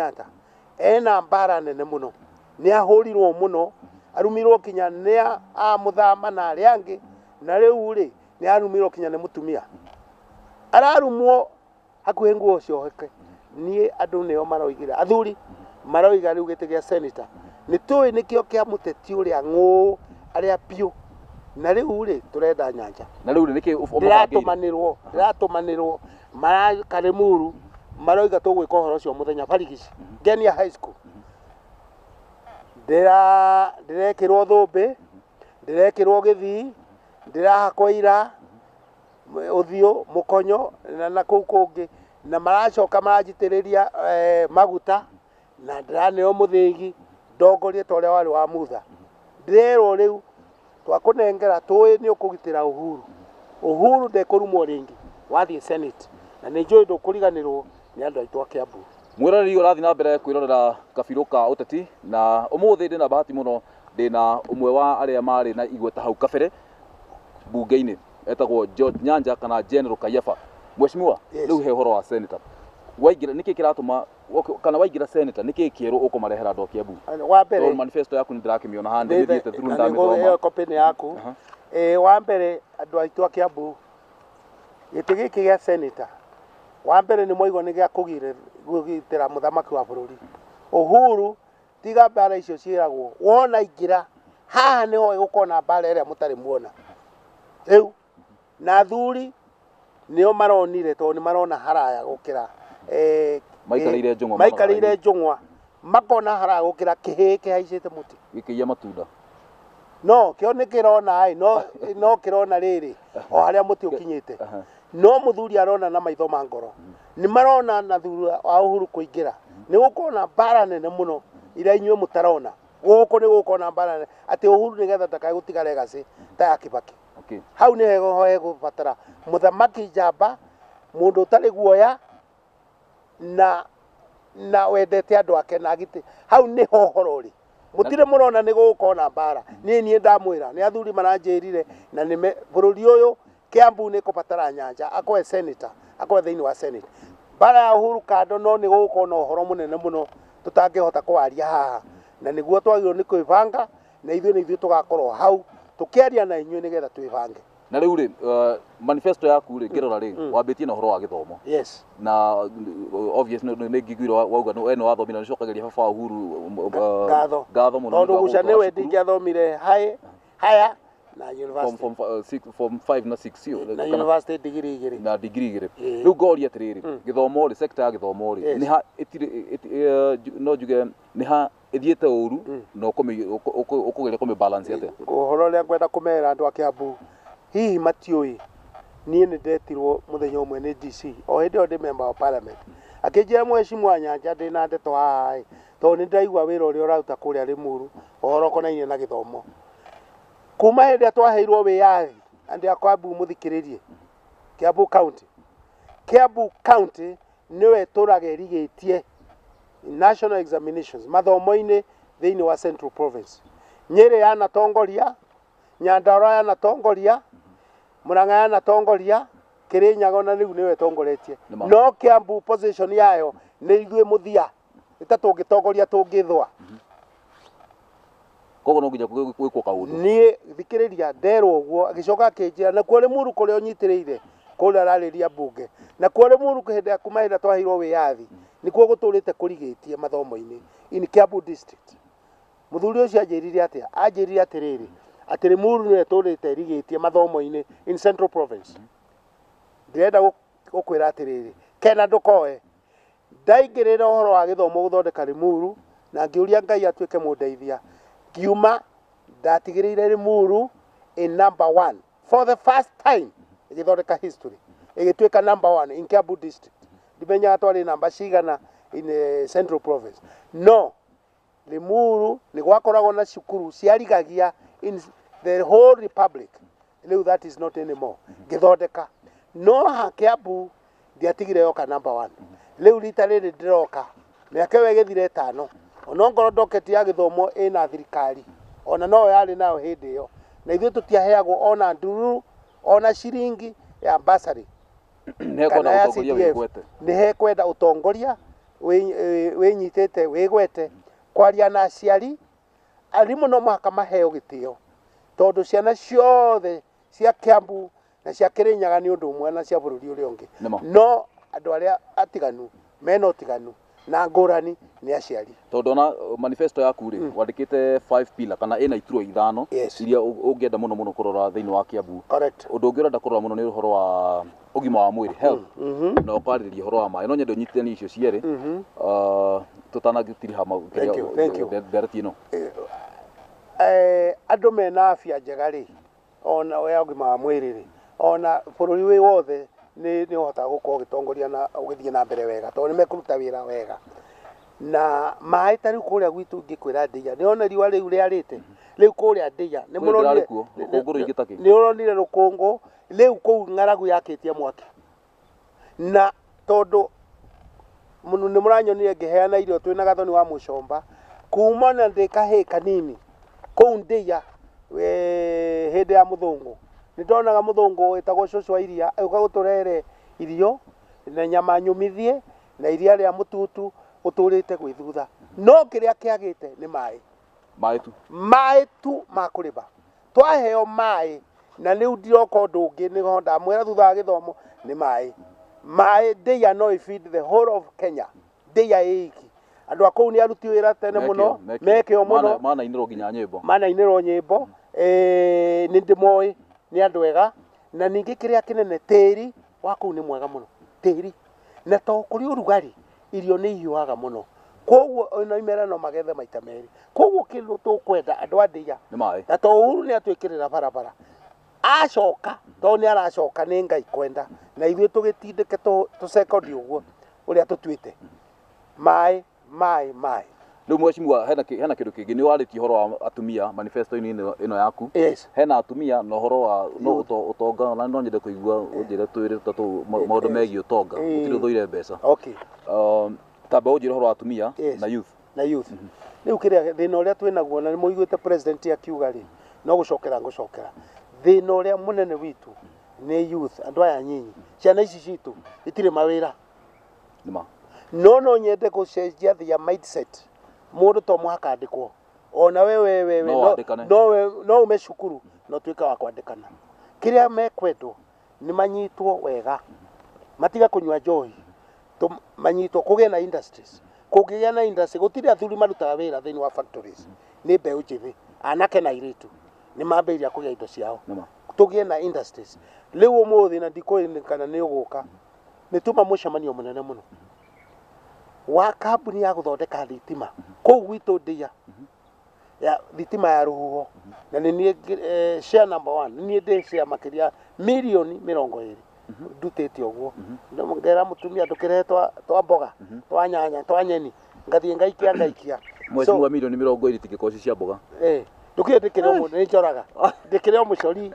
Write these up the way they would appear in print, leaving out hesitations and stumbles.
Kenyatta ena mbara nene mũno, nĩ ahũrirwo mũno, arumirwo kinya nĩ a mũthama na arĩa angĩ, na rĩu rĩ nĩ arumirwo kinya nĩ mũtumia, ararumwo hakuhĩ nguo cioheke. Niĩ andũ nĩo maroigire, athuri maroiga rĩu gĩtĩ gĩa senator nĩ tũĩ nĩkĩo kĩa mũteti ũrĩa ng'ũ arĩa biũ, na rĩu rĩ tũrenda Nyanja. Na rĩu rĩ nĩkĩ ũmabangĩire? Ndĩratũmanĩrwo marakarĩmuru maroiga tũgwĩka ũhoro ũcio mũthenya barigici Ngenia High School. Ndĩrekĩrwo thũmbĩ, ndĩrekĩrwo gĩthii, ndĩrahakwo ira ũthiũ mũkonyo na kũu kũngĩ, na maracoka maranjitĩrĩria maguta, na ndĩraneo mũthĩgi ndongorie ta ũrĩa warĩ wa Mutha. Ndĩrerwo rĩu twakũnengera tũĩ nĩ ũkũgitĩra Uhuru, Uhuru ndekũrumwo rĩngĩ wathiĩ Senate, na nĩ njũĩ ndũkũriganĩrwo nĩ andũ aitũ a Kiambu. Mwĩroreri ũrathiĩ na mbere kwĩrorera kabirũ ka ũteti, na ũmũthĩ ndĩna bahati mũno, ndĩna ũmwe wa arĩa marĩ na igweta hau kabere mbunge-inĩ, etagwo George Nyanja kana General Kaiafa. Mheshimiwa, rĩu he ũhoro wa senator waingĩra, nĩkĩ kĩratũma kana waingĩra senator nĩkĩ kĩerũ ũkũmarehera andũ a Kiambu? Wa mbere, manifesto yaku nĩ ndĩrakĩmĩona haha, ndĩmĩthiĩte through, ndamĩthoma. Copy nĩ yaku. Wa mbere, andũ aitũ a Kiambu, gĩtĩ gĩkĩ gĩa senator wa mbere nĩ mwaigua nĩ gĩa kũgitĩra mũthamaki wa bũrũri Uhuru. Tiga mbara icio ciĩragwo, wona ingĩra haha nĩho ĩgũkorwo na mbara ĩrĩa mũtarĩ muona rĩu, na athuri nĩo maronire tondũ nĩ marona haraya gũkĩra maikarĩire njũng'wa, maikarĩire njũng'wa, makona haraya gũkĩra kĩhĩĩ kĩhaicĩte mũtĩ gĩkĩiya matunda. No kĩo nĩ kĩrona ĩ, no kĩrona rĩrĩ o harĩa mũtĩ ũkinyĩte, no mũthuri arona na maitho ma ngoro. Nĩ marona na thutha wa Uhuru kũingĩra nĩ gũkorwo na mbara nene mũno iria inyuĩ mũtarona. Gũkũ nĩ gũkorwo na mbara nene atĩ Uhuru nĩgetha ndakae gũtiga legacy ta ya Kibaki. Hau nĩ ho hegũbatara mũthamaki njamba, mũndũ ũtarĩ guoya na wendete andũ ake na agitĩ. Hau nĩho ũhoro ũrĩ. Mũtirĩ mũrona nĩ gũgũkorwo na mbara. Niĩ ndamwĩra nĩ athuri maranjĩrire, na nĩ bũrũri ũyũ Kiambu nĩ kũbatara Nyanja akorwe senator, akorwe thĩinĩ wa Senate. Mbara ya Uhuru kando, no nĩ gũgũkorwo na ũhoro mũnene mũno tũtangĩhota kwaria haha, na nĩguo twagĩrĩirwo nĩ kwĩbanga, na ithuĩ nĩ ithuĩ tũgakorwo hau tũkĩaria na inyuĩ nĩgetha twĩbange. Na rĩu rĩ, manifesto yaku rĩ, ngĩrora rĩ, wambĩtie na ũhoro wa gĩthomo. Yes. Na obviously nĩ ngiguire wauga we nĩ wathomire, nĩ ũcokagĩria baba Uhuru ngatho, ngatho mũno tondũ guca nĩwe ndingĩathomire haya na university form 5 na 6 cio na university degree 2 na degree 2. Rĩu ngoria atĩrĩrĩ, gĩthomo rĩ, sector ya gĩthomo rĩ, nĩ ha ĩtirĩ, no njuge nĩ ha ĩthiĩte ũru, na ũkũgeria kũmĩ balance atĩa? Ũhoro ũrĩa ngwenda kũmera andũ a Kiambu hihi matiũĩ, niĩ nĩ ndetirwo mũthenya ũmwe nĩ DC o hĩndĩ ĩyo ndĩ member of parliament, akĩnjĩra mheshimiwa Nyanja, ndĩna ndeto haha ĩ, tondũ nĩ ndĩraigua wĩra ũrĩa ũraruta kũrĩa Limuru ũhoro ũkonainie na gĩthomo. Kuma hĩndĩ ĩrĩa twaheirwo wĩyathi, andũ a Kiambu mũthikĩrĩrie, Kiambu County, Kiambu County nĩwe ĩtũraga ĩrigĩtie national examinations mathomo-inĩ thĩinĩ wa Central Province. Nyĩrĩ yanatongoria, Nyandarua yanatongoria, Murang'a yanatongoria, Kirinyaga ona rĩu nĩwe ĩtongoretie. No Kiambu position yayo nĩ ithuĩ mũthia, ĩta tũngĩtongoria tũngĩthũa. Koguo no nginya gwĩkwo kaũndũ. Niĩ thikĩrĩria, nderwo ũguo agĩcoka akĩnjĩra nakuo Limuru kũrĩa ũnyitĩrĩire kũrĩa ararĩria mbunge, nakuo Limuru hĩndĩ ya kuma hĩndĩ twaheirwo wĩyathi nĩkuo gũtũrĩte kũrigĩtie mathomo-inĩ in Kiambu district. Mũthuri ũcio anjĩrire atĩa? Anjĩrire atĩrĩrĩ, atĩ Limuru nĩyo ĩtũrĩte ĩrigĩtie mathomo-inĩ in Central Province. Ndĩrenda gũkwĩra atĩrĩrĩ, kena ndũkoe, ndaingĩrĩra ũhoro wa gĩthomo gũthondeka Limuru, na ngĩũria Ngai atuĩke mũndeithia, ngiuma ndatigĩrĩire Limuru in number 1 for the first time, ĩgĩthondeka history, ĩgĩtuĩka number 1 in Kiambu district. Ndimenyaga twarĩ namba cigana in Central Province, no Limuru nĩ gwakoragwo na cukuru ciarigagia in the whole republic. Rĩu that is not anymore. Ngĩthondeka no ha Kiambu ndiatigire yoka number 1. Rĩu rita rĩrĩ ndĩroka mĩaka ĩyo ĩgĩthira 5, ona ngorwo ndoketi ya gĩthomo ĩna thirikari ona no yarĩ nayo hĩndĩ ĩyo, na ithuĩ tũtiaheagwo ona ndururu ona ciringi ya bursary kana ya CDF. Nĩ hekwenda ũtongoria Wĩnyitĩte wĩgwete kwaria na aciari. Arimũ no mũhaka maheo gĩtĩo, tondũ ciana ciothe cia Kiambu na cia Kirinyaga nĩ ũndũ ũmwe na cia bũrũri ũrĩa ũngĩ. Nĩma. No andũ arĩa atiganu mena ũtiganu na ngũrani nĩ aciari. Tondũ ona manifesto yaku rĩ, wandĩkĩte five pillar kana ĩna iturwa ithano iria ũngĩenda mũno mũno kũrora thĩinĩ wa Kiambu. Correct. Ũndũ ũngĩ ũrenda kũrora mũno nĩ ũhoro wa ũgima wa mwĩrĩ, health, na ũkarĩrĩria ũhoro wa maĩ. No nyende ũnyitithanie icio cierĩ tũtanagĩtiriha. Thank you, thank you. Ndereti ĩno. Andũ mena afya njega rĩ, ona ya ũgima wa mwĩrĩ rĩ, ona bũrũri wĩ wothe nĩ ũhotaga gũkorwo ũgĩtongoria na ũgĩthiĩ na mbere wega, tondũ nĩ mekũruta wĩra wega. Na maĩ ta rĩu kũrĩa gwitũ ingĩkwĩra Ndĩa, nĩ ona riũa rĩu rĩarĩte rĩu kũrĩa Ndĩa nĩ Kũrĩa ndĩrarĩ kuo, rũkũngũ rũingĩ ta kĩ. Nĩ ũronire rũkũngũ rĩu kũu, ng'aragu yakĩtie mwaki, na tondũ mũno nĩ mũranyonire ngĩheana irio twĩna Gathoni wa Mũcomba kuma na ndĩ kahĩĩ kanini kũu Ndĩa. Hĩndĩ ya mũthũngũ nĩ ndonaga mũthũngũ wĩtagwo cũcũ wa iria ũka gũtũrehere irio na nyama nyũmithie na iria rĩa mũtutu. Ũtũrĩte gwĩ thutha, no kĩrĩa kĩagĩte nĩ maĩ. Maĩ tu. Maĩ tu ma kũrĩma. Twaheo maĩ na rĩu ndiroka ũndũ ũngĩ, nĩho ndamwĩra thutha wa gĩthomo nĩ maĩ. Maĩ, Ndĩa no feed the whole of Kenya. Ndĩa ĩ iki, andũ a kũu nĩ aruti wĩra tene mũno, mekĩo mũno. Manainĩrwo nginya nyĩmbo. Manainĩrwo nyĩmbo. Nĩ ndĩmoĩ nĩ andũ ega. Na ningĩ kĩrĩa kĩnene, tĩri wa kũu nĩ mwega mũno, tĩri, na to kũrĩ ũrugarĩ, irio nĩ ihiũhaga mũno, koguo ona imera no magethe maita merĩ. Koguo kĩndũ tũkwenda andũ a Ndĩa Nĩ maĩ. Na to Uhuru nĩ atwĩkĩrĩra barabara, acoka to nĩ aracoka, nĩ Ngai kwenda na ithuĩ tũgĩtindĩke tũcekondi ũguo ũrĩa tũtuĩte, maĩ, maĩ, maĩ. Rĩu mheshimiwa, hena kĩndũ kĩngĩ nĩ warĩtie ũhoro wa atumia manifesto-inĩ ĩno yaku. Yes. Hena atumia na ũhoro wa no ũtonga, na no nyende kũigua ũnjĩre twĩre tũtatũ maũndũ megiĩ ũtonga. Gũtirĩ ũthũire mbeca. Okay. Tamba ũnjĩre ũhoro wa atumia na youth. Na youth. Rĩu kĩrĩa thĩna ũrĩa twĩnaguo, na nĩ mũiguĩte president akiuga rĩ, no gũcokera ngũcokera, thĩna ũrĩa mũnene witũ nĩ youth, andũ aya nyinyi, ciana ici citũ itirĩ mawĩra. Nĩma. No nyende gũcenjia their mindset. Mũndũ to mũhaka andĩkwo, ona we No wandĩkane. No ume cukuru no tuĩke wa kwandĩkana. Kĩrĩa mekwendwo nĩ manyitwo wega, matige kũnyua njohi, manyitwo kũgĩe na industries. Kũngĩgĩa na industry, gũtirĩ athuri marutaga wĩra thĩinĩ wa factories, nĩ mbeũ njĩthĩ, anake na airĩtu nĩ mambĩrĩria kũgĩa indo ciao. Nĩma. Tũgĩe na industries. Rĩu ũmũthĩ, na ndikũĩ kana nĩ ũgũka, nĩ tuma mũcemanio mũnene mũno wa kambuni ya gũthondeka thitima kũu gwitũ Ndĩa, ya thitima ya rũhuho, na nĩ niĩ share number one, nĩ niĩ ndĩ share makĩria mirioni 20 ndutĩte ũguo. Ngera mũtumia ndũkĩrehe twa mboga, twa nyanya, twa nyeni, ngathiĩ ngaikia ngaikia. Mheshimiwa, mirioni 20 itingĩkorwo ci cia mboga. Ndũkĩrĩ ndĩkĩrĩ o mũndũ nĩ njoraga ndĩkĩrĩ o mũcori.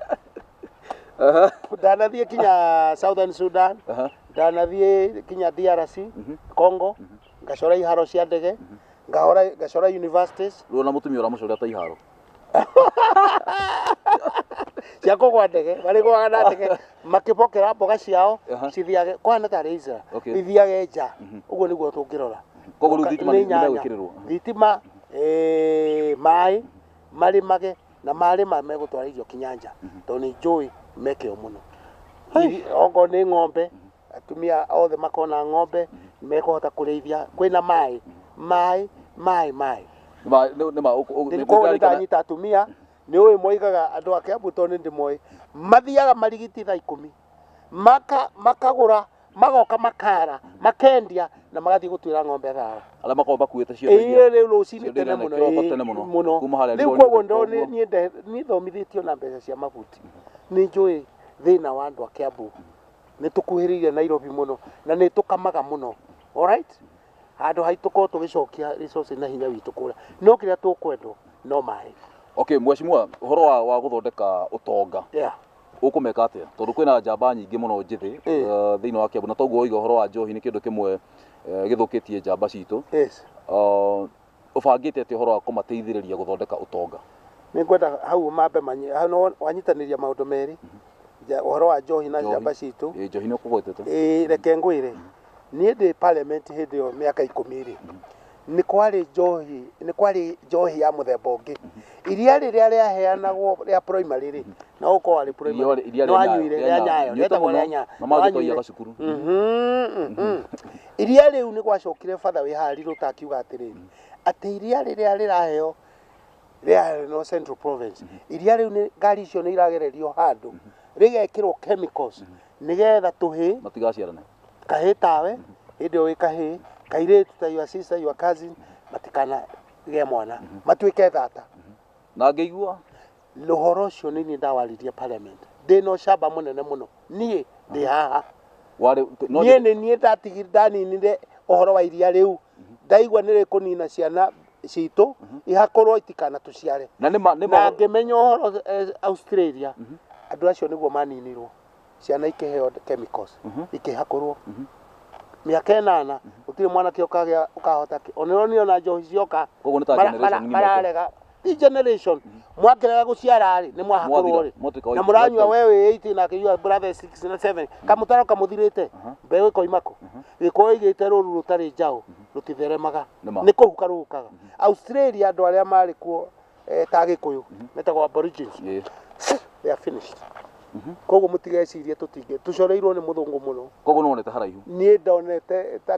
Ndanathiĩ kinya Southern Sudan, ndanathiĩ kinya DRC Congo, ngacora iharo cia ndege, ngahora ngacora universities. Rĩu ona mũtumia ũramũcoria ta iharo. Cia kũgwa ndege, marĩgwaga na ndege makĩbokera mboga ciao cithiage kũhana tarĩ Israel, ithiage nja. Ũguo nĩguo tũngĩrora. Koguo rĩu thitima Nĩ nĩ nyanya. megwĩkĩrĩrwo. Thitima, maĩ, marĩmage na marĩma megũtwara irio kinya nja, tondũ nĩ njũĩ mekĩo mũno. Okorwo nĩ ng'ombe, atumia othe makona ng'ombe mekũhota kũrĩithia kwĩna maĩ, maĩ, maĩ, maĩ. Nĩma. Koguo nĩ ndanyita atumia. Nĩ ũĩ moigaga andũ a Kiambu, tondũ nĩ ndĩmoĩ, mathiaga marigiti thaa 10, makagũra, magoka makara, makendia na magathiĩ gũtuĩra ng'ombe thara. Arĩa makoragwo makuĩte ciondo Ĩĩ, rĩu rũcinĩ ciondo tene iria mũno. kĩroko Ĩĩ, tene mũno. Mũno. Kuma harĩa Rĩu Rigoni koguo koguo. niĩ thomithĩtio na mbeca cia mabuti, nĩ njũĩ thĩna wa andũ a Kiambu. Nĩ tũkuhĩrĩirie Nairobi mũno na nĩ tũkamaga mũno. Alright, handũ haitũ korwo tũgĩcokia resources na hinya witũ kũrĩa, no kĩrĩa tũkwendwo no maĩ. Okay, mheshimiwa, ũhoro wa gũthondeka ũtonga, ũkũmeka atĩa, tondũ kwĩna njamba nyingĩ mũno njĩthĩ thĩinĩ wa Kiambu, na toguo woiga ũhoro wa njohi nĩ kĩndũ kĩmwe gĩthũkĩtie njamba citũ. Ũbangĩte atĩa ũhoro wa kũmateithĩrĩria gũthondeka ũtonga? Nĩ ngwenda hau mambe hau no wanyitanĩria maũndũ merĩ, ũhoro wa njohi na Njohi. njamba citũ. Ĩ, njohi nĩ ũkũgwetete. Ĩĩ, reke ngwĩre, Niĩ ndĩ parliament hĩndĩ ĩyo mĩaka 10 rĩ, nĩ kwarĩ njohi, nĩ kwarĩ njohi ya mũthemba ũngĩ. Iria rĩrĩa rĩaheanagwo rĩa primary rĩ, na ũkorwo warĩ primary, Iria nĩ rĩa Nyayo, wanyuire rĩa rĩa Nyayo. Nyayo, Nyuĩte rĩetagwo mũno, rĩa Nyayo. na Nĩ mangĩtwaiyaga wanyuire. cukuru. Iria rĩu nĩ gwacokire batha wĩ haha Riruta akiuga atĩrĩrĩ, atĩ iria rĩrĩa rĩraheo rĩraheanwo Central Province, iria rĩu nĩ ngari icio nĩ iragererio handũ rĩgekĩrwo chemicals nĩgetha tũhĩĩ Matigaciarane. Kahĩĩ tawe hĩndĩ ĩyo wĩ kahĩĩ, kairĩtu ta your sister, your cousin, matikanagĩe mwana, matuĩke thata. Na ngĩigua Ũhoro ũcio nĩ niĩ ndawaririe parliament ndĩna ũcamba mũnene mũno. Niĩ ndĩ haha. Warĩ no Niĩ nĩ niĩ ndatigire ndaninire ũhoro wa iria rĩu, ndaigua nĩ rĩkũnina ciana citũ ihakũrwo itikanatũciare. Na nĩ ma nĩ Na ma ngĩmenya ũhoro Australia andũ acio nĩguo maninirwo, ciana ikĩheo chemicals ikĩhakũrwo mĩaka 8, gũtirĩ mwanake ũkagĩa ũkahota ona ũronire ona njohi cioka. Koguo nĩ ta generation ng'ima. Mararega ti generation, mwakĩrega gũciara rĩ, nĩ mwahakũrwo Mwathira, rĩ mwatuĩka na mũranyua we wĩ 8 nake your brother 6 na 7, kamũtaro kamũthirĩte, mbeũ ĩkoima kũ? Gĩkũyũ igĩte rũru rũtarĩ njaũ rũtitheremaga. Nĩma. Nĩ kũhuka rũhukaga. Australia andũ arĩa marĩ kuo ta Gĩkũyũ metagwo aborigines, they are finished. Koguo mũtigecirie tũtingĩ tũcoreirwo nĩ mũthũngũ mũno. Koguo nĩ wonete haraihu. Niĩ ndonete ta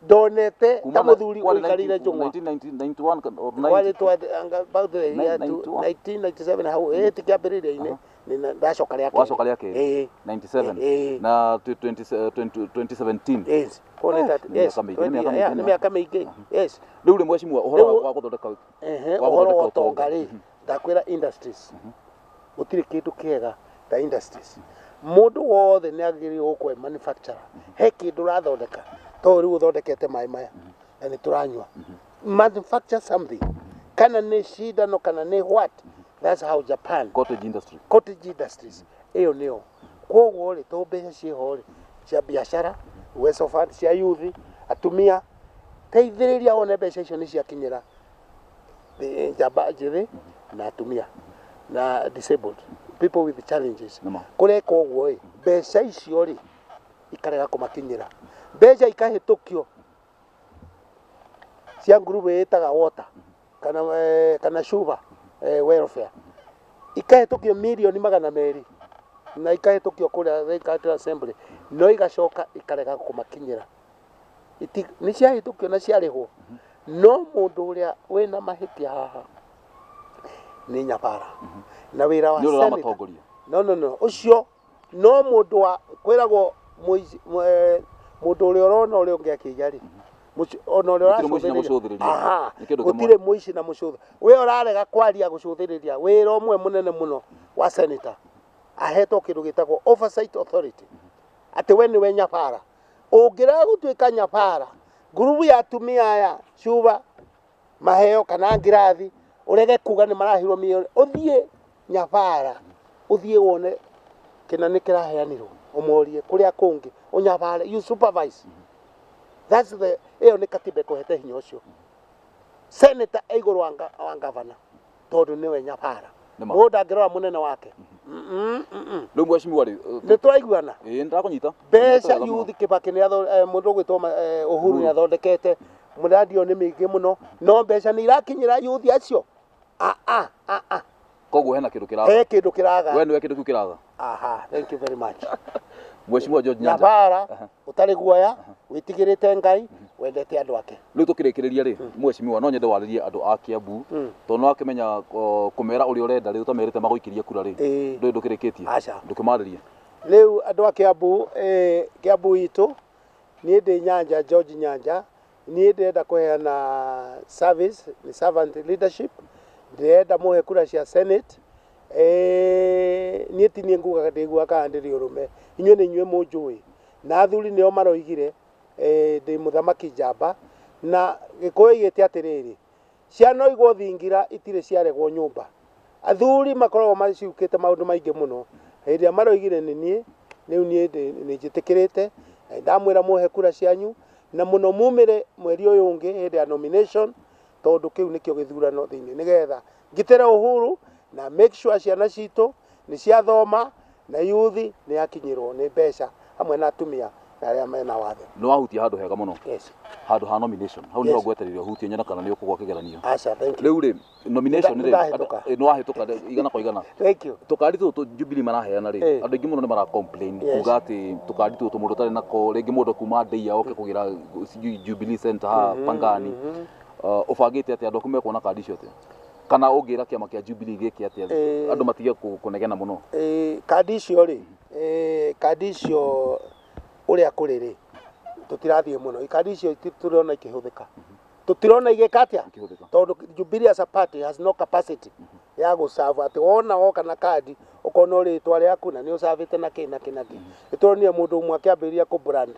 ndonete ta Kuma na- mũthuri kwarĩ ũikarĩire njũng'wa. 1991 or Kwarĩ 90. About the year 91. 1997 hau ti kĩambĩrĩria-inĩ nĩ ndacoka rĩa kerĩ. Wacoka rĩa kerĩ. Ĩĩ. 97 Ĩĩ. na 2017. Yes. Koguo nĩ Nĩ yes, mĩaka mĩingĩ, nĩ 20 mĩaka yeah, mĩingĩ. nĩ mĩaka mĩingĩ, yes. Rĩu rĩ, mheshimiwa, ũhoro Rĩu- wa gũthondeka Ehe, wa ũhoro gũthondeka wa ũtonga. ũtonga rĩ, ndakwĩra industries, gũtirĩ kĩndũ kĩega ta industries. Mũndũ wothe nĩ agĩrĩirwo gũkorwo e manufacturer, he kĩndũ ũrathondeka, to rĩu ũthondekete maĩ maya na nĩ tũranyua. Manufacture something, kana nĩ cindano kana nĩ what. That's how Japan Cottage industry. Cottage industries ĩyo nĩyo. Koguo rĩ, to mbeca ciĩho rĩ cia biacara, Uwezo Fund cia youth, atumia, teithĩrĩria wone mbeca icio nĩ ciakinyĩra njamba njĩthĩ na atumia na disabled people with challenges. Nĩma. Kũreka ũguo rĩ, mbeca icio rĩ ikarega kũmakinyĩra, mbeca ikahĩtũkio cia ngurubu ĩtaga water kana kana shuba welfare, ikahĩtũkio mirioni 200 na ikahĩtũkio kũrĩa County Assembly, no igacoka ikarega kũmakinyĩra. Nĩ ciahĩtũkio na ciarĩhwo, no mũndũ ũrĩa wĩna mahĩtia haha nĩ Nyabara na wĩra wa Nĩ ũrĩa senator. ũramatongoria. No, no, no, ũcio no mũndũ wa kwĩragwo mũndũ ũrĩa ũrona ũrĩa ũngĩ akĩiya rĩ, ona ũrĩa Gũtirĩ mũici na ũracũthĩrĩria. mũcũthĩrĩria. Aha, Nĩ kĩndũ kĩmwe. gũtirĩ mũici na mũcũthĩ we ũrarega kwaria gũcũthĩrĩria. Wĩra ũmwe mũnene mũno wa senator, ahetwo kĩndũ gĩtagwo oversight authority, atĩ we nĩwe nyabara. Ũngĩrega gũtuĩka nyabara ngurubu ya atumia aya cuba maheo kana ngirathi, ũrege kuga nĩ marahirwo milioni, ũthiĩ nyabara, ũthiĩ wone kĩna nĩ kĩraheanirwo, ũmorie kũrĩa kũngĩ, ũnyabare, you supervise. That's the ĩyo nĩ katiba ĩkũhete hinya ũcio. Senator e igũrũ wa gavana tondũ nĩwe nyabara. Nĩma. Mũndũ ndangĩrora mũnene wake. Mm, mm, mm. Rĩu mheshimiwa rĩ, Nĩ tũraiguana. Ĩĩ, nĩndakũnyita. Mbeca Nĩndakũnyita. youth, Kibaki nĩ mũndũ ũgwĩtwo Uhuru nĩ athondekete mũrandi ũyũ nĩ mĩingĩ mũno, no mbeca nĩ irakinyĩra youth acio? Ah, ah, ah, ah. Koguo hena kĩndũ kĩraga. He kĩndũ kĩraga. We nĩwe kĩndũ kĩu kĩraga. Aha, thank you very much. Mheshimiwa George Nyanja. Nyabara ũtarĩ guoya, wĩtigĩrĩte Ngai, wendete andũ ake. Rĩu tũkĩrĩkĩrĩria rĩ, mheshimiwa, no nyende warĩrie andũ a Kiambu, tondũ nĩ wakĩmenya kũmera ũrĩa ũrenda rĩ, ũtamerĩte magũikĩrie kura rĩ, ndũĩ ndũkĩrĩkĩtie. Aca. Ndũkĩmarĩrie. Rĩu andũ a Kiambu, Kiambu itũ, niĩ ndĩ Nyanja, George Nyanja, niĩ ndĩrenda kũheana service, nĩ servant leadership, ndĩrenda mũhe kura cia Senate. Niĩ ti niĩ ngugaga ndĩiguaga kana ndĩrĩ ũrũme, inyuĩ nĩ inyuĩ mũnjũĩ, na athuri nĩo maroigire ndĩ mũthamaki njamba, na Gĩkũyũ igĩte atĩrĩrĩ, ciana oigwo thingira itirĩ ciaregwo nyũmba. Athuri makoragwo maciukĩte maũndũ maingĩ mũno, hĩndĩ ĩrĩa maroigire nĩ niĩ, rĩu niĩ nĩ njĩtĩkĩrĩte, na ndamwĩra mũhe kura cianyu, na mũno mumĩre mweri ũyũ ũngĩ hĩndĩ ya nomination, tondũ kĩu nĩkĩo gĩthurano thĩinĩ, nĩgetha ngitĩre Uhuru na make sure ciana citũ nĩ ciathoma na youth nĩ yakinyĩrwo nĩ mbeca hamwe na atumia. na arĩa mena wathe. Nĩ wahutia handũ hega mũno. Yes. Handũ ha nomination hau Yes. nĩho ngwetereire ũhutie nyone kana nĩ ũkũgwa kĩgeranio. Aca, thank you. Rĩu rĩ, nomination rĩ, Nĩndahĩtũka. nĩ wahĩtũka igana kwa igana. Thank you. Tũkari tũtũ Jubilee maraheana rĩ, Eh. andũ aingĩ mũno nĩ mara complain Yes. kuga atĩ tũkari tũtũ mũndũ ũtarĩ nako, rĩngĩ mũndũ kuma Ndeia oke kũgĩra sijui Jubilee Center haha Pangani. Ũbangĩte atĩa andũ aku mekuona kandi icio atĩa, kana ũngĩra kĩama kĩa Jubilee gĩke atĩa Eh. andũ matige kũnegena mũno? Kandi icio rĩ, kandi icio ũrĩa kũrĩ rĩ, tũtirathiĩ mũno. Kandi icio tũrona ikĩhũthĩka, tũtirona igĩka atĩa, Ikĩhũthĩka. tondũ Jubilee as a party has no capacity ya gũcava atĩ wona woka na kandi ũkona rĩtwa rĩaku na nĩ ũcavĩte na kĩ na kĩ na kĩ. Nĩtũronire mũndũ ũmwe akĩambĩrĩria kũ brand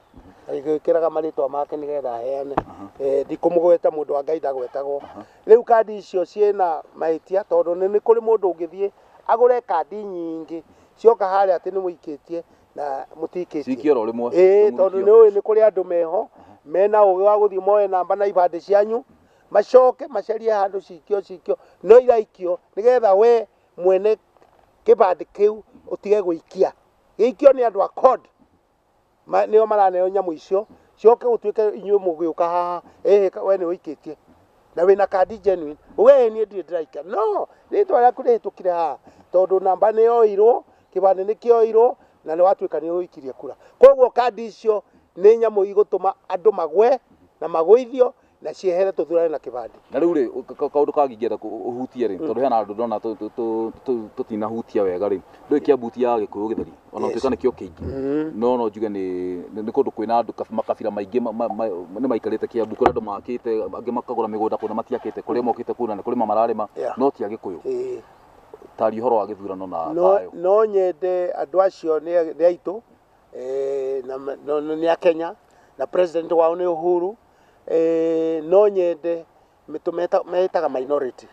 agĩkĩraga marĩtwa make nĩgetha aheane. Ndikũmũgweta, mũndũ wa Ngai ndagwetagwo. Rĩu kandi icio ciĩna mahĩtia, tondũ nĩ kũrĩ mũndũ ũngĩthiĩ agũre kandi nyingĩ cioka harĩa atĩ nĩ mũikĩtie na mũtikĩtie. Ciikio oro rĩmwe. Ĩĩ, tondũ Mũrukio. nĩ ũĩ nĩ kũrĩ andũ meho mena ũgĩ wa gũthiĩ moe namba na ibandĩ cianyu, macoke macarie handũ cikio cikio, no iraikio nĩgetha we mwene kĩbandĩ kĩu ũtige gũikia. Gĩikio nĩ andũ a code. Nĩo maraneo nyamũ icio cioke gũtuĩke inyuĩ mũgĩũka haha, ĩhĩ, we nĩ ũikĩtie na wĩna kandi genuine, we niĩ ndirĩ ndĩraikia, no rĩtwa rĩaku rĩhĩtũkire haha tondũ namba nĩ yoirwo, kĩbandĩ nĩ kĩoirwo na nĩ watuĩka nĩ ũikirie kura. Koguo kandi icio nĩ nyamũ igũtũma andũ magwe na magũithio na ciehere, tũthurane na kĩbandĩ. Na rĩu rĩ, kaũndũ kangĩ ingĩenda ũhutie rĩ, tondũ hena andũ ndona tũtinahutia wega rĩ, ndũĩ Kĩambu ti ya Gĩkũyũ gĩtheri, ona Yes. gũtuĩka nĩkĩo kĩingĩ, no njuge nĩ kũndũ kwĩna andũ makabira maingĩ nĩ maikarĩte Kĩambu. Kũrĩ andũ makĩte, angĩ makagũra mĩgũnda kũna matiakĩte, kũrĩa mokĩte kũna nĩ kũrĩma mararĩma, no ti a Gĩkũyũ. Taria ũhoro wa gĩthurano na No, thayũ. no nyende andũ acio nĩ aitũ, na nĩ a Kenya na president wao nĩ Uhuru. No nyende metaga minority,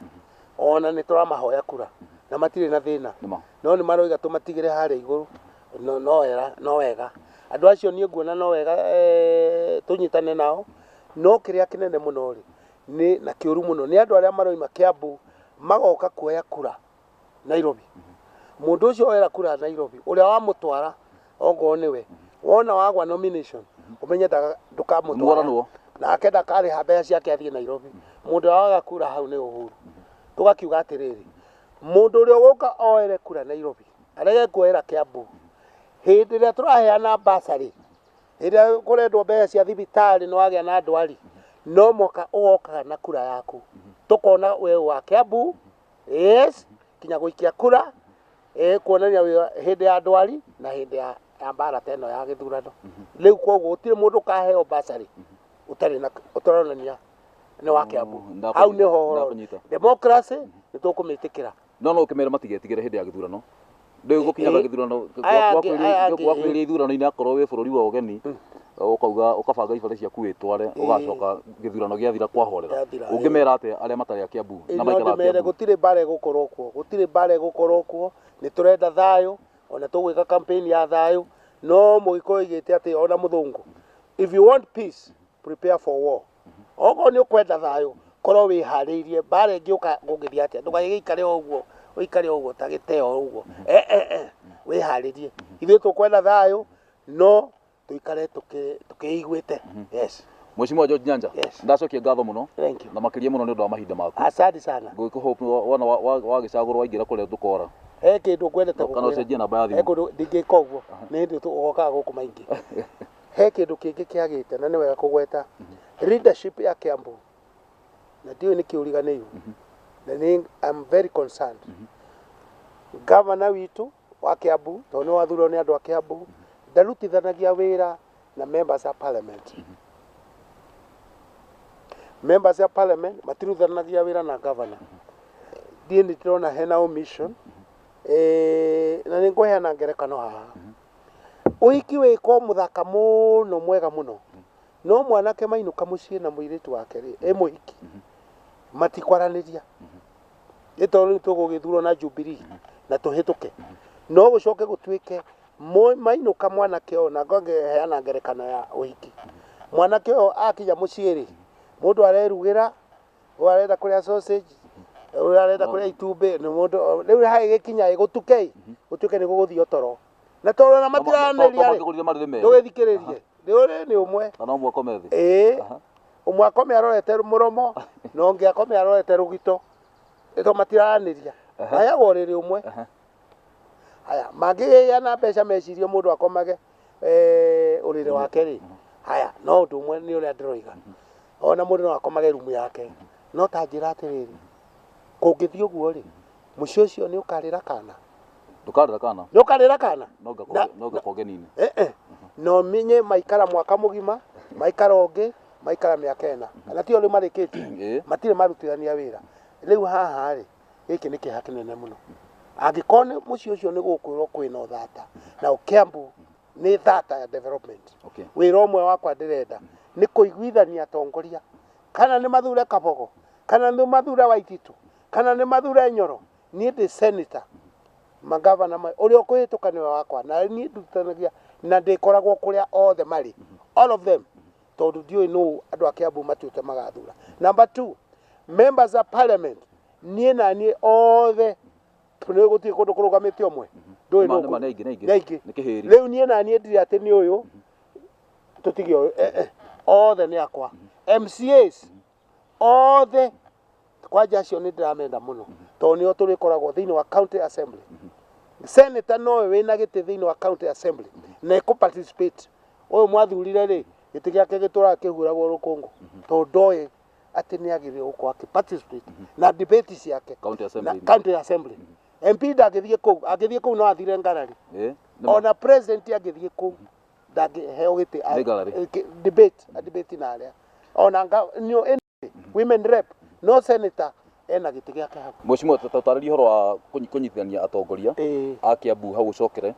ona nĩ tũramahoya kura na matirĩ na thĩna. Nĩma. No nĩ maroiga tũmatigĩre harĩa igũrũ. No wega, no wega andũ acio niĩ nguona no wega, tũnyitane nao. No kĩrĩa kĩnene mũno rĩ, nĩ na kĩũru mũno nĩ andũ arĩa maroima Kĩambu magoka kuoya kura Nairobi. Mũndũ ũcio woera kura Nairobi, ũrĩa wamũtwara ongorwo nĩwe wona wagwa nomination, ũmenye ndũkamũtwara. Mũgwaranwo. Nake ndakarĩha mbeca ciake athiĩ Nairobi. Mũndũ ũrĩa waga kura hau nĩ Uhuru. Tũgakiuga atĩrĩrĩ, mũndũ ũrĩa ũgũka oere kura Nairobi arege kuoera Kĩambu, hĩndĩ ĩrĩa tũraheana basarĩ, hĩndĩ ĩrĩa kũrendwo mbeca cia thibitarĩ nĩ wagĩa na ndwari, no mũhaka ũgokaga na kura yaku, tũkona we wa Kĩambu, yes, kinya gũikia kura, kuonania wĩ hĩndĩ ya ndwari na hĩndĩ ya mbara ta ĩno ya gĩthurano rĩu. Koguo gũtirĩ mũndũ ũkaheo basarĩ ũtarĩ na ũtaronania nĩ wa Kĩambu. Hau nĩho ũhoro. Ndakũnyita. Democracy nĩ tũkũmĩtĩkĩra. No ũkĩmera matigetigĩre hĩndĩ ya gĩthurano, rĩu gũkinyaga gĩthurano Aya angĩ, wakuhĩrĩria ithurano-inĩ, akorwo wĩ bũrũri wa ũgeni, ũkauga ũkabanga ibare ciaku wĩtware, ũgacoka gĩthurano gĩathira kwahorera. Gĩathira, Ũngĩmera atĩa arĩa matarĩ a Kĩambu na no maikaraga ndĩmere Kĩambu? Gũtirĩ mbara ĩgũkorwo kuo, gũtirĩ mbara ĩgũkorwo kuo. Nĩ tũrenda thayũ, ona tũgwĩka campaign ya thayũ. No mũgĩkũyũ oigĩte atĩ ona mũthũngũ, "If you want peace, prepare for war." Okorwo nĩ ũkwenda thayũ, korwo wĩharĩirie mbara ĩngĩũka gũngĩthiĩ atĩa. Ndũgagĩikare o ũguo, ũikare o ũguo ta gĩteo ũguo, wĩharĩrie. Ithuĩ tũkwenda thayũ, no tũikare tũkĩiguĩte. Yes. Mheshimiwa George Nyanja, Yes. ndacokia ngatho mũno Thank you. na makĩria mũno nĩ ũndũ wa mahinda maku. Asante sana. Ngũkũhope wona wagĩcagũrwo waingĩra kũrĩa ndũkora. He kĩndũ ngwendete Kana gũkwĩra. ũcenjie namba ya He thimũ. kũndũ ndingĩka ũguo, nĩ hĩndĩ ũgokaga gũkũ maingĩ. He kĩndũ kĩngĩ kĩagĩte na nĩ wega kũgweta leadership ya Kiambu, na ndiũĩ nĩkĩ ũriganĩirwo, na nĩ I'm very concerned. Gavana witũ wa Kiambu, tondũ nĩ wathurirwo nĩ andũ a Kiambu, ndarutithanagia wĩra na members a parliament. Members a parliament matirutithanagia wĩra na governor. Ndiĩ nĩ ndĩrona hena omission, na nĩ ngũheana ngerekano haha. Ũhiki wĩkwo mũthaka mũno, mwega mũno, no mwanake mainũka mũciĩ na mũirĩtu wake rĩ, ĩ mũhiki, matikwaranĩria. Nĩ tondũ rĩu tũgũgĩthurwo na Jubilee na tũhĩtũke, no gũcoke gũtuĩke mainũka mwanake ũyũ, na ngũheana ngerekano ya ũhiki, mwanake ũyũ akinya mũciĩ rĩ, mũndũ arerugĩra, ũyũ arenda kũrĩa sausage, ũyũ arenda kũrĩa itumbĩ, nĩ mũndũ rĩu hagĩgĩkinya ĩ gũtuke ĩ gũtuĩke nĩ gũgũthio toro, na tondũ ona matiranĩria rĩ, Makĩgũrire marĩrĩ merĩ. Ndũgĩthikĩrĩrie. Nĩ ũrĩ nĩ ũmwe. Na no ũmwe akome thĩ. Ĩĩ, ũmwe akome arorete mũromo na ũngĩ akome arorete rũgito, to matiraranĩria, maheagwo ũrĩrĩ ũmwe. Haya, mangĩgĩa na mbeca mecirie mũndũ akomage ũrĩrĩ wake rĩ, haya, no ũndũ ũmwe nĩ ũrĩa ndĩroiga, ona mũndũ no akomage rumu yake. No ta njĩra atĩrĩrĩ, kũngĩthiĩ ũguo rĩ, mũciĩ ũcio nĩ ũkarĩra kana? Ndũkarĩra kana. Nĩ ũkarĩra kana? No ngakorwo ũgeni-inĩ. No menye maikara mwaka mũgima, maikara ũngĩ, maikara mĩaka 4, na tio rĩu marĩkĩtie, matirĩ marutithania wĩra. Rĩu haha rĩ, gĩkĩ nĩ kĩeha kĩnene mũno. Angĩkorwo nĩ mũciĩ ũcio nĩ gũkwĩrwo kwĩna ũthata, na Kiambu nĩ thata ya development. Wĩra ũmwe wakwa ndĩrenda nĩ kũiguithania atongoria, kana nĩ mathure Kabogo, kana nĩ mathure Waititu, kana nĩ mathure Nyoro. Niĩ ndĩ senator, magavana ũrĩa ũkũhĩtũka nĩwe wakwa, na niĩ ndutanagia na ndĩkoragwo kũrĩa othe marĩ, all of them, tondũ ndiũĩ nũ andũ a Kiambu matuĩte magathura. Number 2, members of parliament, niĩ na niĩ othe nĩ gũtirĩ kũndũ kũrũgamĩte ũmwe. Ndũĩ nũ nĩ aingĩ. Nĩ kĩhĩri. Rĩu niĩ na niĩ ndirĩ atĩ nĩ ũyũ tũtige ũyũ, othe nĩ akwa. MCAs othe kwanja acio nĩ ndĩramenda mũno, tondũ nĩo tũrĩkoragwo thĩinĩ wa county assembly. Senator nowe wĩna gĩtĩ thĩinĩ wa county assembly na ĩkũ participate. Ũyũ mwathurire rĩ, gĩtĩ gĩake gĩtũraga kĩhuragwo rũkũngũ, tondũ ndoĩ atĩ nĩ agĩrĩirwo gũkorwo akĩ participate na debate ciake county assembly. County assembly. MP ndangĩthiĩ kũu, angĩthiĩ kũu no athire ngarari. Ona president angĩthiĩ kũu ndangĩheo gĩtĩ debate, debate na arĩa. Ona women rep, no senator ena gĩtĩ gĩake hau. Mheshimiwa, tũtarĩrie ũhoro wa kũnyitithania atongoria a Kiambu hau ũcokere,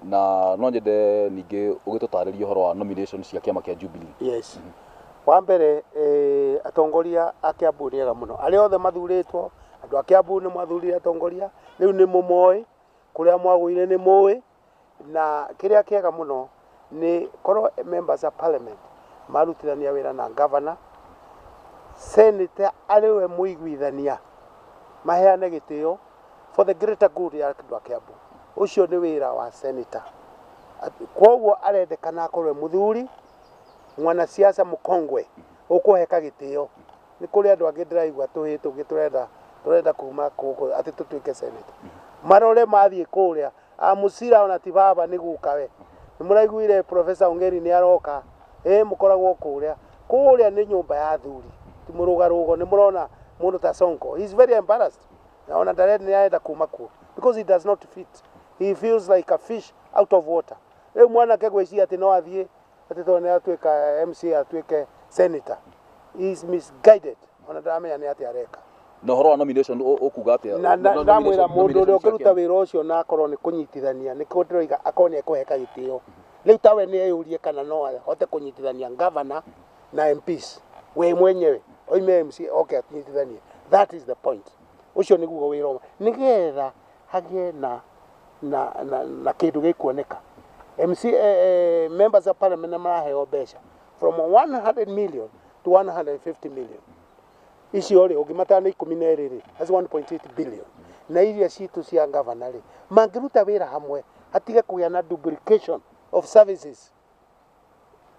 na no nyende ningĩ ũgĩtũtarĩrie ũhoro wa nomination cia kĩama kĩa Jubilee. Yes. Wa mbere, atongoria a Kiambu nĩ ega mũno, arĩa othe mathurĩtwo, andũ a Kiambu nĩ mwathurire atongoria, rĩu nĩ mũmoĩ, kũrĩa mwagũire nĩ mũĩ, na kĩrĩa kĩega mũno nĩ korwo members of parliament marutithania wĩra na governor, senator arĩ we mũiguithania, maheane gĩtĩo for the greater good ya andũ a Kiambu. Ũcio nĩ wĩra wa senator. Koguo arendekana akorwo e mũthuri, mwanasiasa mũkongwe, ũkũheka gĩtĩo. Nĩ kũrĩ andũ angĩ ndĩraigua tũhĩ tũngĩ tũrenda kuma gũkũ atĩ tũtuĩke senator. Marore mathiĩ kũrĩa, Mũcira ona ti baba nĩ gukawe. Nĩ mũraiguire Professor Ongeri nĩ aroka, mũkoragwo kũrĩa. Kũrĩa nĩ nyũmba ya athuri, ti mũrũgarũgo. Nĩ mũrona mũndũ ta Sonko, he is very embarrassed. Na ona ndarenda, nĩ arenda kuma kuo because he does not fit. He feels like a fish out of water. Rĩu mwanake gwĩciria atĩ no athiĩ atĩ tondũ nĩ atuĩka MCA atuĩke senator, he is misguided. Ona ndaramenya nĩ atĩa areka. Na ũhoro wa nomination ũkuga atĩa? Na ndamwĩra mũndũ ũrĩa ũkĩruta wĩra ũcio na akorwo nĩ kũnyitithania, nĩkĩo ndĩroiga akorwo nĩ ekũheka gĩtĩo. Rĩu tawe nĩ eyũrie kana no ahote kũnyitithania governor na MPs, we mwenyewe oime MCA oke anyitithanie. That is the point. Ũcio nĩguo wĩra ũmwe, nĩgetha hagĩe na kĩndũ gĩkuoneka. MC, members of parliament maraheo mbeca from 100 million to 150 million. Icio rĩ, ũngĩmatara nĩ 12 rĩ, that's 1.8 billion. Na iria citũ cia governor rĩ, mangĩruta wĩra hamwe, hatige kũgĩa na duplication of services.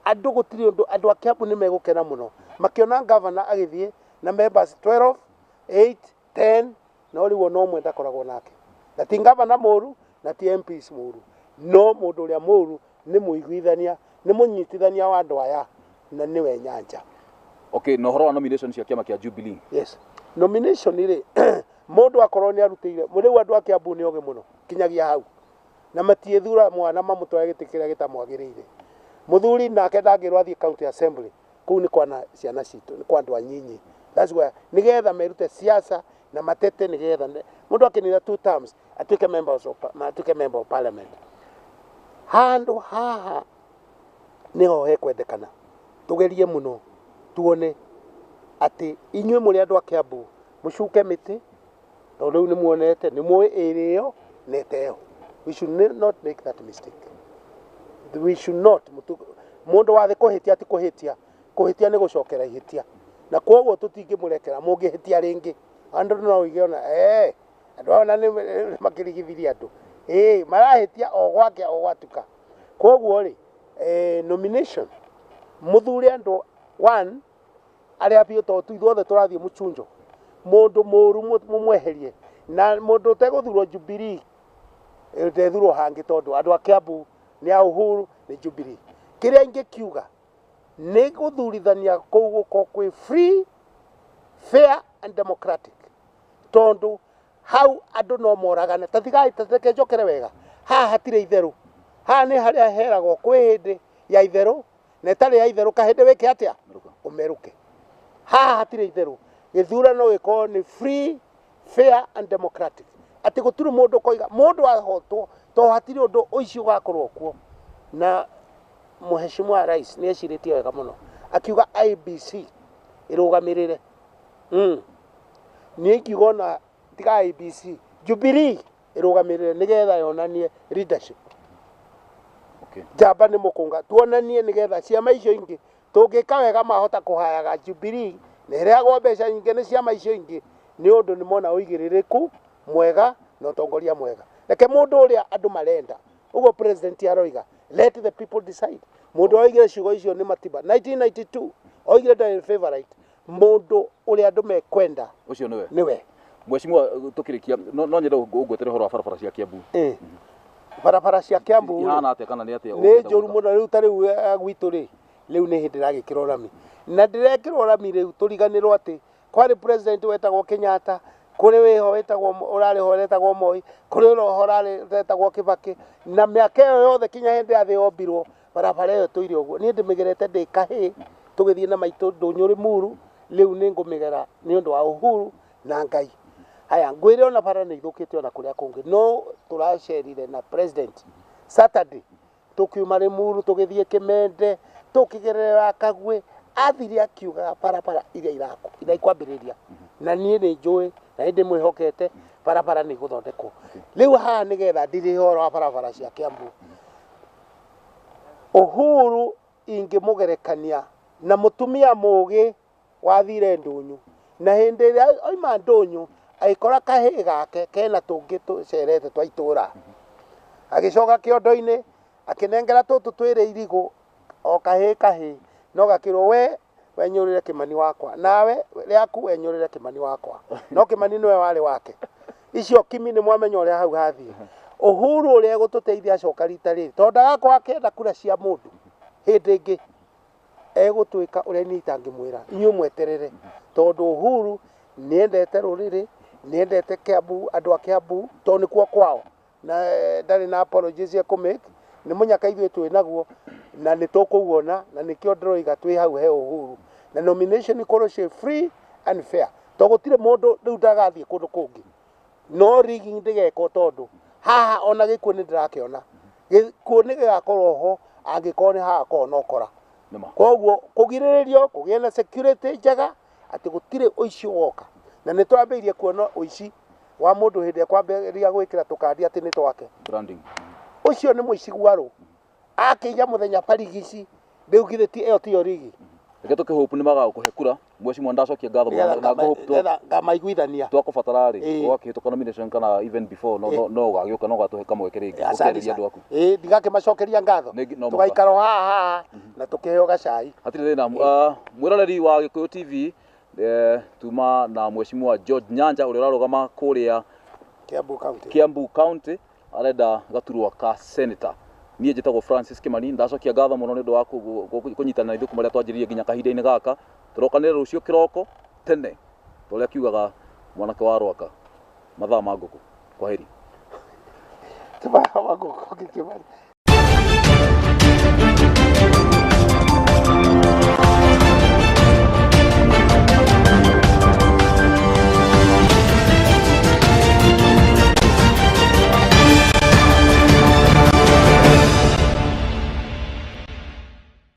Andũ gũtirĩ ũndũ, andũ a Kiambu nĩ megũkena mũno makĩona governor agĩthiĩ na members 12, 8, 10, no rĩu ona ũmwe ndakoragwo nake. Na ti governor mũru, na ti MPs mũru, no mũndũ ũrĩa mũru nĩ mũiguithania, nĩ mũnyitithania wa andũ aya, na nĩwe Nyanja. Okay, na ũhoro wa nomination cia kĩama kĩa Jubilee. Yes. Nomination rĩ, mũndũ akorwo nĩ arutĩire, rĩu andũ a Kiambu nĩ ogĩ mũno kinyagia hau, na matiĩthura mwana mamũtware gĩtĩ kĩrĩa gĩtamwagĩrĩire. Mũthuri nake ndangĩrwo athiĩ county assembly, kũu nĩ kwana ciana citũ, nĩ kwa andũ anyinyi. That's why nĩgetha merute siasa na matete, nĩgetha mũndũ akĩnina 2 terms atuĩke atuĩke member of parliament. Handũ haha nĩho hekwendekana tugerie mũno tuone atĩ inyuĩ mũrĩ andũ a Kiambu mũcuke mĩtĩ, tondũ rĩu nĩ muonete, nĩ mũĩ ĩrĩ ĩyo na ĩte ĩyo. We should not make that mistake. We should not. Mũndũ wa thĩ kũhĩtia ti kũhĩtia, kũhĩtia nĩ gũcokera ihĩtia, na koguo tũtingĩmũrekera mũngĩhĩtia rĩngĩ. Andũ no oige ona, andũ aya ona nĩ makĩrigithirie andũ, marahĩtia o gwake o gwatuka. Koguo rĩ, Nomination muthure andu one arĩa biũ, tondũ ithuothe tũrathiĩ mũchunjo. Mũndũ mũru mũmweherie, na mũndũ ũtegũthurwo Jubilee ndethurwo hangĩ, tondũ andũ a Kiambu nĩ a Uhuru, nĩ Jubilee. Kĩrĩa ingĩkiuga nĩ gũthurithania kũu gũkorwo kwĩ free, fair and democratic, tondũ hau andũ no moragane. Ta tigai, ta reke njokere wega, haha hatirĩ itherũ. Haha nĩ harĩa heragwo kwĩ hĩndĩ ya itherũ na ĩtarĩ ya itherũ. Kahĩndĩ wĩke atĩa? Merũka. Ũmerũke. Haha hatirĩ itherũ. Gĩthurano gĩkorwo nĩ free, fair and democratic, atĩ gũtirĩ mũndũ ũkoiga mũndũ ahotwo, to hatirĩ ũndũ ũici ũgakorwo kuo. Na Mheshimiwa Rais nĩ ecirĩtie wega mũno akiuga IEBC ĩrũgamĩrĩre. Niĩ ingiuga ona tiga IEBC, Jubilee ĩrũgamĩrĩre nĩgetha yonanie leadership. Njamba nĩ mũkũnga, tuonanie nĩgetha ciama icio ingĩ tũngĩka wega mahota kũhayaga Jubilee, na ĩrehagwo mbeca nyingĩ nĩ ciama icio ingĩ, nĩ ũndũ nĩ mona ũigĩrĩrĩku mwega na ũtongoria mwega. Reke mũndũ ũrĩa andũ marenda ũguo president aroiga, "Let the people decide." Mũndũ oigire ciugo icio nĩ Matiba 1992, oigire ndarĩ favorite, mũndũ ũrĩa andũ mekwenda Ũcio nĩwe. Nĩwe. Mheshimiwa, tukĩrĩkia no nyende ũngwetere ũhoro wa barabara cia Kiambu. Barabara cia Kiambu rĩ, Ihana atĩa kana nĩ atĩa nĩ ũngĩenda njũru gwĩka? Mũno. Rĩu ta rĩu gwitũ rĩ, rĩu nĩ hĩndĩ ĩragĩkĩrwo rami na ndĩrekĩrwo rami. Rĩu tũriganĩrwo atĩ kwarĩ president wetagwo Kenyatta, kũrĩ wĩho wetagwo ũrarĩ ho wetagwo Moi, kũrĩ ũroho ũrarĩ wetagwo Kibaki, na mĩaka ĩyo yothe kinya hĩndĩ ya thĩ yombirwo, barabara ĩyo tũire ũguo. Niĩ ndĩmĩgerete ndĩ kahĩĩ tũgĩthiĩ na maitũ ndũnyũ Rĩmuru. Rĩu nĩ ngũmĩgera nĩ ũndũ wa Uhuru na Ngai. Haya, ngwĩre ona bara nĩ ithũkĩte ona kũrĩa kũngĩ, no tũracerire na president Saturday, tukiuma Limuru tũgĩthiĩ Kĩmende, tũkĩgerera Kagwe, athire akiuga barabara iria irakwo iria ikwambĩrĩria, na niĩ nĩ njũĩ na nĩ ndĩmwĩhokete, barabara nĩ igũthondekwo. Rĩu haha nĩgetha ndirĩhe ũhoro wa barabara cia Kiambu, Uhuru ingĩmũgerekania na mũtumia mũgĩ wathire ndũnyũ, na hĩndĩ ĩrĩa oima ndũnyũ agĩkora kahĩĩ gake kena tũngĩ tũcerete twa itũra, agĩcoka kĩondo-inĩ akĩnengera tũtũ twĩrĩ irigũ, o kahĩĩ kahĩĩ, no gakĩrwo, "We wenyũrĩre Kĩmani wakwa, nawe rĩaku wenyũrĩre Kĩmani wakwa." No Kĩmani nĩwe warĩ wake. Icio kimi nĩ mwamenya ũrĩa hau hathiĩ. Uhuru ũrĩa egũtũteithia acoka rita rĩrĩ, tondũ ndagakorwo akĩenda kura cia mũndũ hĩndĩ ĩngĩ, egũtuĩka ũrĩa niĩ itangĩmwĩra. Inyuĩ mweterere, tondũ Uhuru nĩendete rũrĩrĩ, nĩendete Kiambu, andũ a Kiambu, tondũ nĩkuo kwao, na ndarĩ na apologies cia kũ-make. Nĩ mũnyaka ithuĩ twĩ naguo na nĩ tũkũwona, na nĩkĩo ndĩroiga twĩ hau he Uhuru na nomination ikorwo ciĩ free and fair, to gũtirĩ mũndũ rĩu ndagathiĩ kũndũ kũngĩ. No rigging ndĩgekwo, tondũ haha ona gĩkuũ nĩ ndĩrakĩona, gĩkuũ nĩ gĩgakorwo ho angĩkorwo nĩ hagakorwo na ũkora. Nĩma. Koguo kũgirĩrĩrio kũgĩe na security njega atĩ gũtirĩ ũici ũgoka, na nĩ twambĩrĩirie kuona ũici wa mũndũ hĩndĩ ĩrĩa kwambĩrĩria gwĩkĩra tũkandi atĩ nĩ twake. Branding. Ũcio nĩ mũici gwarũ akĩiya mũthenya barigici. Rĩu githĩ ti ĩyo tiyo rigi? Reke tũkĩhope nĩ magagũkũhe kura. Mheshimiwa, ndacokia ngatho mũno na ngũhope Nĩgetha ngamaiguithania. Twakũbatara rĩ, ũgakĩhĩtũka nomination kana even before, no ũgagĩũka no ũgatũhe kamweke rĩngĩ ũkĩarĩria andũ aku. Ĩĩ, ndigakĩmacokeria ngatho. No mũhaka. Tũgaikara o haha haha na tũkĩheo gacai. Hatirĩ thĩna. Mwĩroreri wa Gĩkũyũ TV, tuma na Mheshimiwa George Nyanja ũrĩa ũrarũgama kũrĩa Kiambu County. Kiambu County, arenda gaturwa ka senator. Niĩ njĩtagwo Francis Kimani. Ndacokia ngatho mũno nĩ ũndũ wa kũnyitana na ithuĩ kuma rĩrĩa twanjĩrĩirie nginya kahinda-inĩ gaka. Tũrokanĩre rũciũ kĩroko tene ta ũrĩa kiugaga mwanake wa Rwaka, mathaa ma ngũkũ. Kwaheri. Tũmathaa ma ngũkũ, Kĩmani.